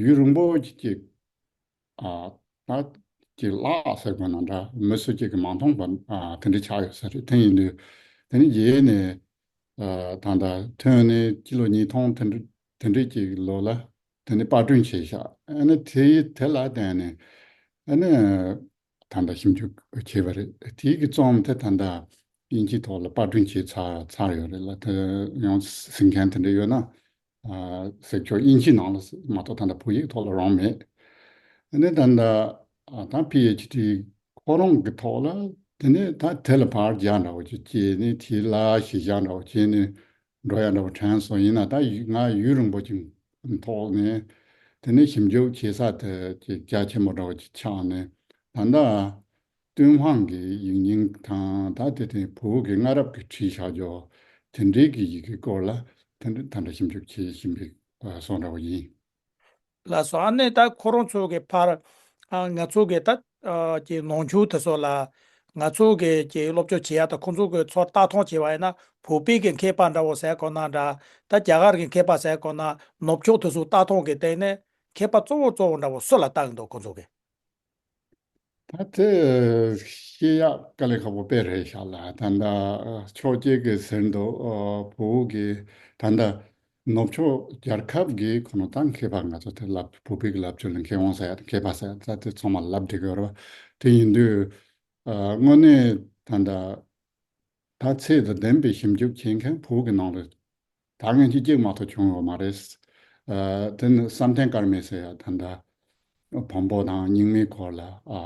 ཡུན་རིང་པོ་ཅིག་ཅིག་ཨ་ད་ཅིག་བརླག་ཟེར་དགོས་ན་འདྲ། མི་སུ་གཅིག་གིས་མ་མཐོང་བ་ཨ་དེ་འདྲ་ཆགས་ཡོད་ས་རེད། དེ་ཡིན་དུས་དེ་ནས་རྗེས་ནས་ཨ་ད་ལྟ་ཐོན་ནས་སྤྱི་ལོ་ཉིས་སྟོང་དེ་འདྲ་དེ་འདྲ་ཅིག་ལོ་ལ་དེ་ནས་པར་སྐྲུན་བྱས་ཤག་ཨ་ནི་དེ་དེ་ལ་བརྟེན་ནས་ཨ་ནི་ད་ལྟ་ཞིབ་འཇུག་བྱས་པ་རེད། དེའི་གི་རྩོམ་དེ་ད་ལྟ་དབྱིན་ཇིའི་ཐོག་ལ་པར་སྐྲུན་བྱས་ཚར་ཚར་ཡོད་རེད་ལ། དེ་ཡང་གཟིགས་མཁན་དེ་འདྲ་ཡོད་ན། ཨ་གཟིགས་ཆོག་དབྱིན་ཇི་ནང་ལ་མ་གཏོགས་ད་ལྟ་བོད་ཡིག་ཐོག་ལ་རང་མེད། ཨ་ནི་ད་ལྟ་ཨ་ད་པི་ཨེཆ་ཌི་ཁོ་རང་གི་ཐོག་ལ། དེ་ནས་ད་དེ་ལ་ཕར་རྒྱག་འདྲ་བོ་ཅིག་བྱས་ནས། དེ་ལ་གཞི་བཞག་འདྲ་བོ་བྱས་ནས་འགྲོ་ཡ་འདྲ་བོ་དྲན་སོང་། ཡིན་ན་ད་ཡུ་ང་ཡུན་རིང་པོ་ཅིག་ཐོག་ནས་དེ་ནས་ཞིབ་འཇུག་བྱེད་ས་དེ་ཅིག་རྒྱ་ཆེན་པོ་འདྲ་བོ་ཅིག་ཆགས་ནས། ད་ལྟ་ཏུན་ཧོང་གི་ཡིག་རྙིང་དང་། ད་དེ་དེ་བོད་ཀྱི་སྔ་རབས་ཀྱི་བྲིས་བཞག་རྒྱུ་དེ་འདྲའི་གི་ཡི་གེའི་སྐོར་ལ་དེ་འདྲ་ད་ལྟ་ཞིབ་འཇུག་བྱེད་བཞིན་པའི་བཟོ་འདྲ་བོ་ཡིན། ལགས་སོ། ཨ་ནི་ད་ཁོ་རང་ཚོ་གི་ཕར་ཨ་ང་ཚོ་གི་ད་ཨ་ཀྱི་ནང་ཆོས་དེ་ཚོ་ལ་ང་ཚོ་གི་ཀྱི་སློབ་སྦྱོང་བྱེད་ཡ་དང་། ཁོང་ཚོ་གི་ཚོར་ལྟ་སྟངས་བྱེད་པ་ཡིན་ན། བོད་པའི་གི་མཁས་པ་འདྲ་བོ་ཟེར་དགོས་ན་འདྲ། ད་རྒྱ་གར་གི་མཁས་པ་ཟེར་དགོས་ན། ནུབ་ཕྱོགས་དེ་ཚོ་ལྟ་སྟངས་ཀྱི་སྟེང་ནས་མཁས་པ་གཙོ་བོ་གཙོ་བོ་འདྲ་བོ་སུ་ལ་ལྟ་གི་འདུག་ཁོང་ཚོ་གི། ད་དེ་བཤད་ཡག་དཀའ་ལས་ཁག་པོ་དཔེ་རེད་ཤག་ལ། ད་ལྟ་ཕྱོགས་གཅིག་གིས་ཟེར་འདུག་ཨ་བོད་ཀྱི་ད་ལྟ་ནུབ་ཕྱོགས་རྒྱལ་ཁབ་ཀྱི་ཁོ་ན་ད་མཁས་པ། ང་ཚོ་དེ་ལབ། བོད་པའི་གི་ལབ་ཕྱོགས་ལ་མཁས་དབང་ཟེར་ཡ་དང་མཁས་པ་ཟེར་ཡ་ད་དེ་ཚང་མ་ལབ་བསྡད་ཀྱི་ཡོད་རེད་པ། དེ་ཡིན་དུས་ཨ་དངོས་གནས་ད་ལྟ་ད་ཚད་དང་ལྡན་པའི་ཞིབ་འཇུག་བྱེད་མཁན་བོད་ཀྱི་ནང་ལ་ད་སྔོན་ཆད་གཅིག་མ་གཏོགས་བྱུང་ཡོད་མ་རེད། ཨ་དེ་ནི་བསམ་གཏན་དཀར་མེ་ཟེར་ཡ་ད་ལྟ་བོན་པོ་དང་རྙིང་མའི་སྐོར་ལ་ཨ་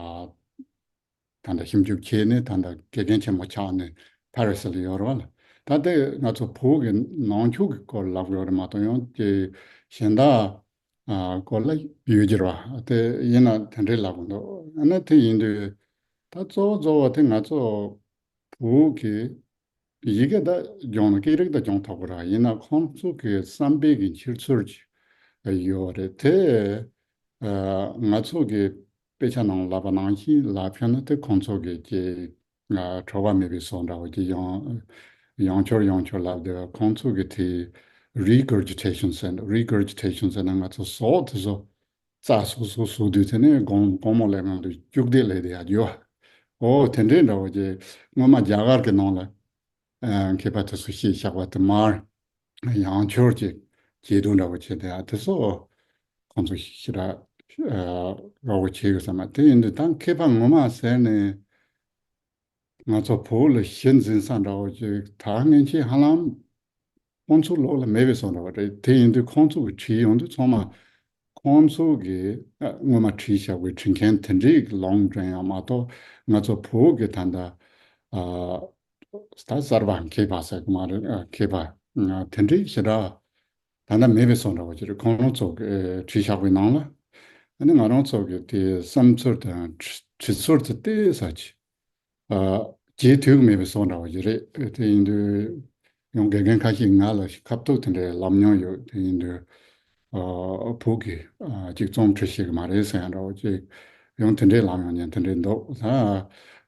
ད་ལྟ་ཞིབ་འཇུག་བྱས་ནས་ད་ལྟ་དགེ་རྒན་ཆེན་མོ་ཆགས་ནས་ཕ་རི་སི་ལ་ཡོད་རེད་པ་ལ། ད་ལྟ་ང་ཚོ་བོད་ཀྱི་ནང་ཆོས་ཀྱི་སྐོར་ལབ་དགོས་རེད་མ་གཏོགས། ཡང་དེ་གཞན་དག་ཨ་སྐོར་ལ་ཡོད་ཀྱི་རེད་པ། དེ་ཡིན་ན་དེ་འདྲའི་ལབ་དགོས་འདུག་ཨ་ནི་དེ་ཡིན་དུས་ད་གཙོ་བོ་གཙོ་བོ་དེ་ང་ཚོ་བོད་ཀྱི་ཡི་གེ་ད་སྦྱོང་ན། སྐད་རིགས་ད་སྦྱོང་ཐུབ་ཀྱི་རེད། ཡིན་ན་ཁོང་ཚོ་གི་བསམ་པའི་གི་འཁྱེར་ཚུལ་ཅིག་ཡོད་རེད། དེ་ཨ་ང་ཚོ་གི་དཔེ་ཆ་ནང་ལབ་པ་ནང་བཞིན་ལབ་ཤེས་ན། དེ་ཁོང་ཚོ་གི་ཅིག་ཨ་གྲོད་པ་མེད་པའི་བཟོ་འདྲ་བོ་ཅིག་ཡང་ཡང་བསྐྱར་ཡང་བསྐྱར་ལབ་བསྡད་པ། ཁོང་ཚོ་གི་དེ་regurgitation ཟེར། regurgitation ཟེར་ན་ང་ཚོ་ཟོག་དེ་ཚོ་རྩ་ཟུག་ཟུག་ཟུག་དུས་དེ་ནས་དགོང་དགོང་མོ་ལས་ངང་དུ་སྐྱུག་ལྡད་ལས་དེ་ཡག་རྒྱུ་བ། ཨོ་དེ་འདྲའི་འདྲ་བོ་ཅིག་སྔོན་མ་རྒྱ་གར་གྱི་ནང་ལ་ཨ་མཁས་པ་དེ་ཚོ་བཤད་བཞག་པ་དེ་མར་ཡང་བསྐྱར་ཅིག་བྱེད་དུས་འདྲ་བོ་བྱས་ཏེ། ཨ་དེ་ཚོ་ཁོང་ཚོ་ཞེ་དྲག་ཨ་དགའ་བོ་བྱས་ཡོད་ས་མ། དེ་ཡིན་དུས་ད་མཁས་པ་ངོ་མ་ཟེར་ནས་ང་ཚོ་བོད་ལ་གཞི་འཛིན་ས་འདྲ་བོ་ཅིག་ད་སྔོན་ཆད་ཧ་ལམ་ཁོང་ཚོའི་ལོགས་ལ་མེད་པའི་བཟོ་འདྲ་བ་རེད། དེ་ཡིན་དུས་ཁོང་ཚོ་གིས་བྲིས་ཡོང་དུས་ཚང་མ་ཁོང་ཚོ་གིས་ཨ་སྔོན་མ་བྲིས་བཞག་པའི་བྲིས་མཁན་དེ་འདྲའི་ལུང་འདྲེན་ཡང་མ་གཏོགས། ང་ཚོ་བོད་ཀྱི་ད་ལྟ་ཨ་ད་གསར་པ་མཁས་པ་ཟེར་གི་མ་རེད། ཨ་མཁས་པ་ཨ་དེ་འདྲའི་ཞེ་དྲག་ད་ལྟ་མེད་པའི་བཟོ་འདྲ་བ་ཅིག་རེད། ཁོང་རང་ཚོ་གིས་ཨ་བྲིས་བཞག་པའི་ནང་ལ། ཨ་ནི་ང་རང་ཚོ་གི་དེ་བསམ་ཚུལ་དང་བྲི་བྲི་ཚུལ་དེ་ཏོག་ཙམ་ཅིག་ཨ་རྗེས་མཐུད་མེད་པའི་བཟོ་འདྲ་བ་ཞིག་རེད། དེ་ཡིན་དུས་ཡང་དགེ་རྒན་ཁ་ཤས་ང་ལ་ཁ་ཐུག་དེ་འདྲའི་ལབ་མྱོང་ཡོད། དེ་ཡིན་དུས་ཨ་བོད་ཀྱི་ཨ་ཅིག་རྩོམ་འབྲི་ཤེས་ཀྱི་མ་རེད་ཟེར་ཡ་འདྲ་བོ་ཅིག་ཡང་དེ་འདྲའི་ལབ་ཡོང་མཁན་དེ་འདྲའི་འདུག་ད་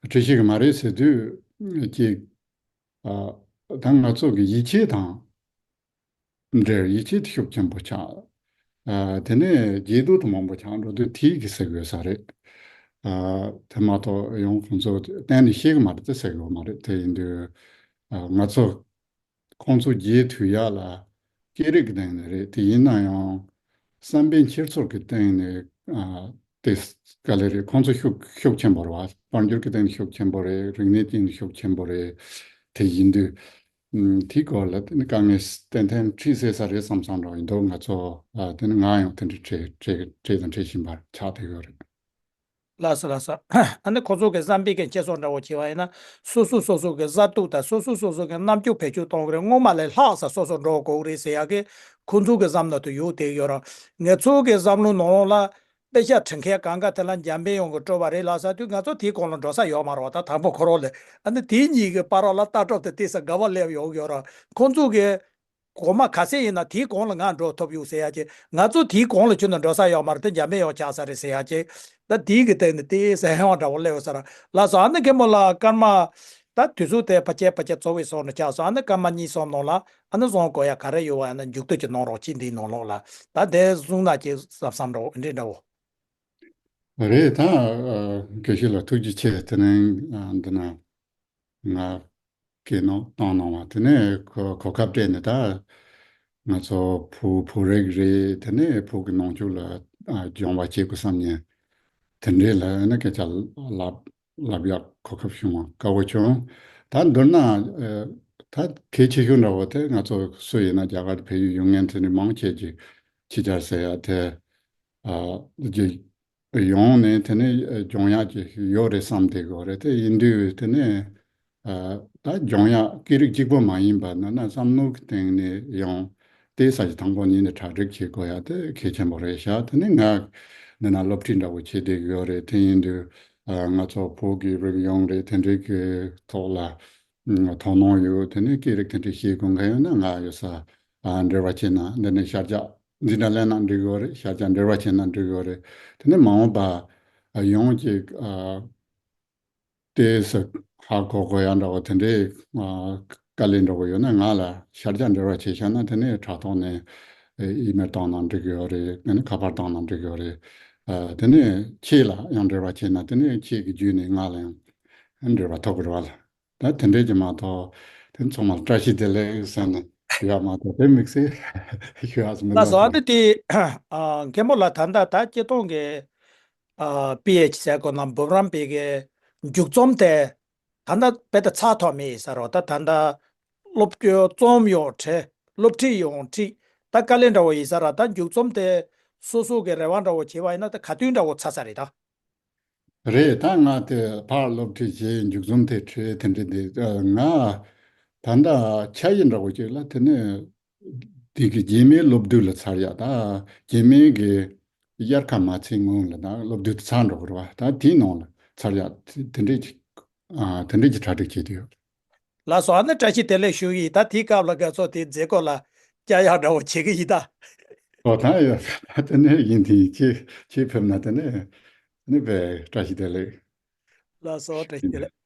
འབྲི་ཤེས་ཀྱི་མ་རེད་ཟེར་དུས་ཅིག་ཨ་ད་ང་ཚོ་གི་ཡིད་ཆེས་དང་འབྲེལ། ཡིད་ཆེས་དེ་ཤུགས་ཆེན་པོ་ཆགས། ཨ་དེ་ནས་བརྗེད་དོ་དེ་མང་པོ་ཆགས་འགྲོ་དུས་དེའི་གི་ཟེར་དགོས་ས་རེད། ཨ་དེ་མ་གཏོགས་ཡང་ཁོང་ཚོ་གཏན་ནས་ཤེས་ཀྱི་མ་རེད་དེ་ཟེར་དགོས་མ་རེད། དེ་ཡིན་དུས་ཨ་ང་ཚོ་ཁོང་ཚོ་རྗེས་མཐུད་ཡག་ལ་སྐད་རིགས་ཀྱི་སྟེང་ནས་རེད། དེ་ཡིན་ན་ཡང་བསམ་པའི་འཁྱེར་ཚུལ་གྱི་སྟེང་ནས་ཨ་དེ་དཀའ་ལས་རེད། ཁོང་ཚོ་ཤུགས་ཤུགས་ཆེན་པོ་རེད་བ། དཔལ་འབྱོར་གྱི་སྟེང་ནས་ཤུགས་ཆེན་པོ་རེད། རིག་གནས་སྟེང་ནས་ཤུགས་ཆེན་པོ་རེད། དེ་ཡིན་དུས་ ཨུམ། དེའི་སྐོར་ལ་དེ་ནི་དཀའ་ངལ་ཏན་ཏན་འཕྲད་སྲིད་ས་རེད་བསམ་བསམ་འདྲ་བོ་ཡིན་འདུག་ང་ཚོ་ཨ་དེ་ནི་ང་ཡང་དེ་འདྲ་འཕྲད་འཕྲད་འཕྲད་དང་འཕྲད་བཞིན་པར་ཆགས་བསྡད་ཡོད་རེད། ལགས་སོ་ལགས་སོ། ཨ་ནི་ཁོ་ཚོ་གི་བསམ་པའི་གི་འཁྱེར་སོ་འདྲ་བོ་བྱས་པ་ཡིན་ན། སོ་སོ་སོ་སོ་གི་བཟའ་བཏུང་དང་སོ་སོ་སོ་སོ་གི་རྣམ་འགྱུར་བེད་སྤྱོད་གཏོང་གི་རེད། སྔོན་མ་ལས་ལྷག་ས་སོ་སོ་འགྲོ་དགོས་ཀྱི་རེད་ཟེར་ཡག་གི་ཁོ་ཚོ་གི་བསམ་ན་དུ་ཡོད་དེ་ཡོད་ར། ང་ཚོ་གི་བསམ་བློ་ནང་ལ་དཔེ་ཆ་འབྲི་མཁན་གང་ག་དེ་ལ་འཇར་པན་ཡོང་གི་སྤྲོ་བ་རེད་ལབ་ས་དུས་ང་ཚོ་དེའི་གོང་ལ་འགྲོ་ས་ཡོད་མ་རེད་བ། ད་དང་པོ་ཁོ་རང་ལས་ཨ་ནི་དེ་གཉིས་ཀྱི་བར་ལ་ལྟ་གྲུབ་དེ་ཏོག་ཙམ་འགལ་བ་སླེབས་ཡོང་གི་ཡོད་ར། ཁོ་ཚོ་གི་གོང་མ་ག་ཚད་ཡིན་ན་དེའི་གོང་ལ་ང་འགྲོ་ཐུབ་ཡོད་ཟེར་ཡ་ཅིག་ང་ཚོ་དེའི་གོང་ལ་ཁྱོན་ནས་འགྲོ་ས་ཡོད་མ་རེད། དེ་འཇར་པན་ཡོང་ཆགས་ས་རེད་ཟེར་ཡ་ཅིག་ད་དེའི་གི་སྟེང་ནས་དེའི་ཟེར་ཡོང་འདྲ་བོ་སླེབས་ས་ར། ལགས་སོ། ཨ་ནི་མཁན་པོ་ལགས་སྐར་མ་ད་དུས་ཚོད་དེ་ཕལ་ཆེར་ཕལ་ཆེར་རྫོགས་པའི་སོང་ནས་ཆགས་སོང་། ཨ་ནི་སྐར་མ་གཉིས་གསུམ་ནང་ལ་ཨ་ནི་བཟང་དགོས་ཡ་ག་རེ་ཡོད་བ་ཡིན་ན་མཇུག་བསྡུ་ཅིག་གནང་རོགས་གྱིས། འདིའི་ནང་ལོགས་ལ་ད་དེ་གསུང་ན་ཅིག་བསམ་བསམ་འདྲ་བོ་འདི་འདྲ་བོ། རེད། ད་ཨ་དགེ་བཤེས་ལགས་ཐུགས་རྗེ་ཆེ། དེ་ནས་ཨ་འདི་ན་ང་སྐད་ནང་བཏང་གནང་བ་དེ་ནས་གོ་གོ་སྐབས་སྤྲད་ནས། ད་ང་ཚོ་བོད་བོད་རིགས་རེད། དེ་ནས་བོད་ཀྱི་ནང་ཆོས་ལ་ཨ་སྦྱོང་བ་བྱེད་དགོས་བསམ་ནས་དེ་འདྲས་ལ་ཨ་ནི་སྐད་ཆ་ལབ་ལབ་ཡག་གོ་སྐབས་བྱུང་བ་དགའ་བོ་བྱུང་། ད་མདོར་ན་ཨ་ད་གལ་ཆེ་ཤོས་འདྲ་བོ་དེ་ང་ཚོ་སུ་ཡིན་ན་རྒྱ་གར་དུ་བལ་ཡུལ་ཡོང་མཁན་དེ་འདྲ་མང་ཆེ་ཅིག་ཕྱི་རྒྱལ་ཟེར་ཡ་དེ་ཨ་ཅིག་ཡོང་ནས་དེ་ནས་སྦྱོང་ཡག་ཅིག་ཡོད་རེད་བསམ་བསྡད་ཀྱི་ཡོད་རེད། དེ་ཡིན་དུས་དེ་ནས་ཨ་ད་སྦྱོང་ཡག་སྐད་རིགས་གཅིག་པོ་མ་ཡིན་པ་ན་ན་བསམ་བློ་གི་སྟེང་ནས་ཡང་དེ་ས་ཆ་དང་པོ་ཉིད་ནས་གྲ་སྒྲིག་བྱེད་དགོས་ཡ་དེ་གལ་ཆེན་པོ་རེད་ཤག་དེ་ནས་ང་འདི་ན་སློབ་ཁྲིད་འདྲ་བོ་བྱེད་བསྡད་ཀྱི་ཡོད་རེད། དེ་ཡིན་དུས་ཨ་ང་ཚོ་བོད་ཀྱི་རིག་གཞུང་རེད། དེ་འདྲའི་གི་ཐོག་ལ་ཨ་དོ་སྣང་ཡོད། དེ་ནས་སྐད་རིགས་དེ་འདྲ་ཤེས་དགོས་མཁན་ཡོད་ན་ང་ཡོད་ས་ཨ་འབྲེལ་བ་བྱས་ན། འདི་ནས་ཤར་རྒྱག་འཛིན་གྲྭ་ལེན་ན་འགྲིག་གི་ཡོད་རེད། ཤར་རྒྱག་འབྲེལ་བ་བྱས་ན་འགྲིག་གི་ཡོད་རེད། དེ་ནས་མ་འོངས་པ་ཨ་ཡང་ཅིག་ཨ་ཏོག་ཙམ་ཧ་གོ་དགོས་ཡ་འདྲ་བོ་དེ་འདྲའི་ཨ་དཀའ་ལས་འདྲ་བོ་ཡོད་ན་ང་ལ་ཤར་རྒྱག་འབྲེལ་བ་བྱས་ཤག་ན་དེ་ནས་དྲ་ཐོག་ནས་ཨེ་ཨི་མེལ་བཏང་ན་འགྲིག་གི་ཡོད་རེད། དེ་ནས་ཁ་པར་བཏང་ན་འགྲིག་གི་ཡོད་རེད། ཨ་དེ་ནས་ཁྱེད་ལ་ཡང་འབྲེལ་བ་བྱས་ན་དེ་ནས་ཁྱེད་ཀྱི་བརྒྱུད་ནས་ང་ལ་ཡང་འབྲེལ་བ་ཐོབ་དགོས་རེད་བ་ལ། ད་དེ་འདྲས་ཀྱི་མ་གཏོགས་དེ་ཚང་མ་ལ་བཀྲ་ཤིས་བདེ་ལེགས་ཟེར་ནས་ཞུ་ཡག་མ་གཏོགས་དེ་དམིགས་བསལ་ཞུ་ཡག་མི་ལགས་འདུག་སོ། ཨ་ཟེར། ནི་དེ་ཨ་མཁན་པོ་ལགས་ད་ལྟ་ད་སྤྱིར་བཏང་གི་ཨ་པི་ཨེཆ་ཟེར་དགོས་ན་འབུམ་རམས་པའི་གི་མཇུག་རྩོམ་དེ་ད་ལྟ་རྦད་དེ་ཚར་ཐོགས་མེད་ཡིན་ས་རེད་བ། ད་ད་ལྟ་སློབ་སྦྱོང་རྩོམ་ཡང་བྲིས། སློབ་ཁྲིད་ཡང་ཁྲིད། ད་དཀའ་ལས་འདྲ་བོ་ཡིན་ས་རེད། ད་མཇུག་རྩོམ་དེ་སོ་སོ་གི་རེ་བ་འདྲ་བོ་བྱས་པ་ཡིན་ན་ད་ག་དུས་འདྲ་བོ་ཚར་ས་རེད་ད། རེད། ད་ང་དེ་ཕར་སློབ་ཁྲིད་བྱས། མཇུག་རྩོམ་དེ་བྲིས། དེ་འདྲ་དེ་ཨ་ང་ད་ལྟ་འཆར་གཞི་འདྲ་བོ་ཅིག་ལ་དེ་ནས་དེ་གི་རྗེས་མའི་སློབ་དུས་ལ་ཚར་ཡག་ད་རྗེས་མའི་གི་དབྱར་ཁ་མ་ཚེས་སྔོན་ལ་ད་སློབ་དུས་དེ་ཚར་འགྲོ་གི་རེད་བ། ད་དེའི་ནང་ལ་ཚར་ཡག་དེ་དེ་འདྲས་ཅིག་ཨ་དེ་འདྲས་ཅིག་གྲ་སྒྲིག་བྱས་དུས། ལགས་སོ། ཨ་ནི་བཀྲ་ཤིས་བདེ་ལེགས་ཞུ་ཡིན། ད་དེའི་སྐབས་ལ་ང་ཚོ་དེ་མཛད་སྒོ་ལ་བཅར་ཡག་འདྲ་བོ་བྱེད་ཀྱི་ཡིན་ད། ཨོ་ད་ཡོད། ད་དེ་ནས་ཡིན་དེ་ཡིན། ཁྱེད་ཁྱེད་ཕེབས་ན་དེ་ནས་ནི་བས་བཀྲ་ཤིས་བདེ་ལེགས། ལགས་སོ། བཀྲ་ཤིས་བདེ་ལེགས།